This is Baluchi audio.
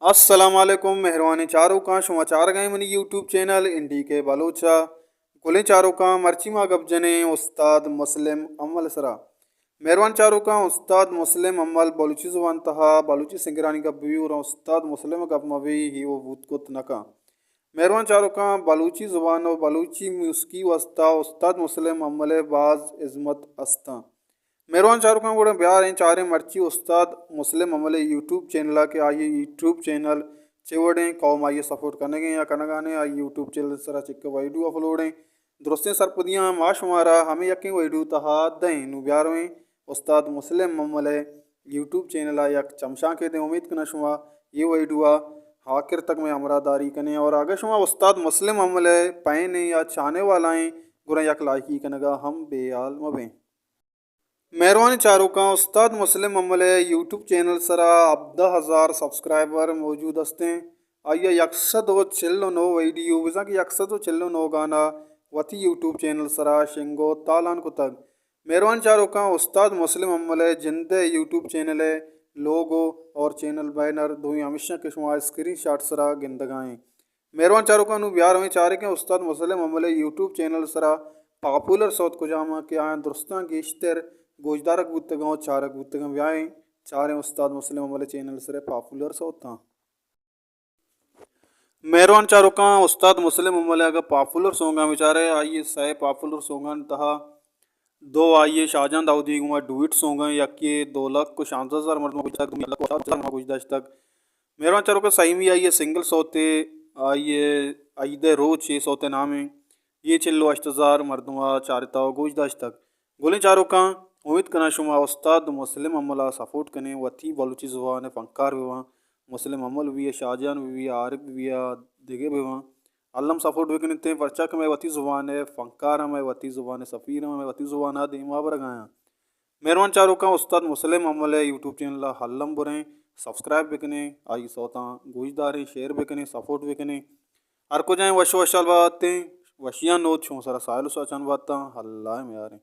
السلام علیکم مہروانیں چاروکاں، شما چارگ ءَ ایں منی یوٹیوب چینل این ڈی کے بلوچ ءَ۔ گلیں چاروکاں، مرچی ما گپ جنیں استاد مسلم امل ءِ سرا۔ مہروان چاروکاں، استاد مسلم امل بلوچی زبان تہا بلوچی سنگرانی گپ بہ بی، گڑا استاد مسلم ءِ گپ مہ بی، ہی وہ بوت کت نہ کن۔ مہروان چاروکاں، بلوچی زبان و بلوچی موسیقی واسطہ استاد مسلم امل ءِ باز ہزمت استاں۔ مہروان چاروکاں، گڑا بیاریں چاریں مرچی استاد مسلم امل ءِ یوٹیوب چینل ءَ کہ آئی ءِ یوٹیوب چینل چے وڑیں، قوم آئی ءَ سپورٹ کنگ ءَ یا کنگ ءَ نہ ایں، آئی ءِ یوٹیوب چینل ءِ سرا چکہ ویڈیو اپلوڈ ایں۔ درستیں سرپدیاں ما شمارا ہمے یکیں ویڈیو تہا دئیں۔ نوں بیارویں استاد مسلم امل ءِ یوٹیوب چینل ءَ یک چمشانکے دیں۔ امید کناں شما اے ویڈیو ءَ آخر تک مئے ہمراہ داری کنیں، اور اگر شما استاد مسلم امل ءِ پین ایں یا چاہنے والا ایں، گڑا یک لائکی کنگ ءَ ہم بے حال مہ بیں۔ مہروانیں چاروکاں، استاد مسلم امل ءِ یوٹیوب چینل ءِ سرا ہبدہ ہزار سبسکرائبر موجود استیں۔ آئی ءَ یک سد و چل و نو ویڈیو، بزاں کہ یک سد و چل و نو گانا وتی یوٹیوب چینل ءِ سرا شنگ و تالان کتگ۔ مہروان چاروکاں، استاد مسلم امل ءِ جند ءِ یوٹیوب چینل ءِ لوگو اور چینل بینر دوئیں ہمیش ایں کہ شما اسکرین شاٹ ءِ سرا گندگ ءَ ایں۔ مہروان چاروکاں، نوں بیارویں چاریں کہ استاد مسلم امل ءِ یوٹیوب چینل ءِ سرا پاپولر سوت کجام اَنت کہ آیاں درستاں گیشتر گوشدارگ بوتگ اَنت و چارگ بوتگ اَنت۔ بیائیں چاریں استاد مسلم امل ءِ چینل ءِ سرا پاپولر سوتاں۔ مہروان چاروکاں، استاد مسلم امل ءِ اگاں پاپولر سونگاں بچارے، آئی ءِ سئے پاپولر سونگانی تہا دو آئی ءِ شاہجان داؤدی گوما ڈوئٹ سونگ ایں، یکے دو لکھ و شانزدہ ہزار مردم گوش داشتگ، دومی یک لکھ و ہشتاد ہزار مردم گوش داشتگ۔ مہروان چاروکاں، سئیمی آئی ءِ سنگل سوتے، آئی ءِ عید ءِ روچ اے سوت ءِ نام ایں، اے چل و ہشت ہزار مردم ءَ چارتہ و گوش داشتگ۔ گلیں چاروکاں، امیت کناں شما استاد مسلم امل ءَ سپورٹ کنیں، وتی بلوچی زبان ءِ فنکار بباں۔ مسلم امل ببی، شاہجان ببی، عارف ببی، دگہ بباں۔ الم سپورٹ بکنیت، پرچا کہ مئے وتی زبان ءِ فنکار اَنت، مئے وتی زبان ءِ سفیر اَنت، مئے وتی زبان ءَ دیما برگ ءَ اَنت۔ مہروان چاروکاں، استاد مسلم امل ءِ یوٹیوب چینل ءَ الم بریں، سبسکرائب بکنیں، آئی ءِ سوتاں گوش داریں، شیئر بکنیں، سپورٹ بکنیں۔ ہر کجا ایں وش وشحال باتیں، وشیاں نود شمئے سرا ساہیل و ساچان باتاں، اللہ ءِ میاریں۔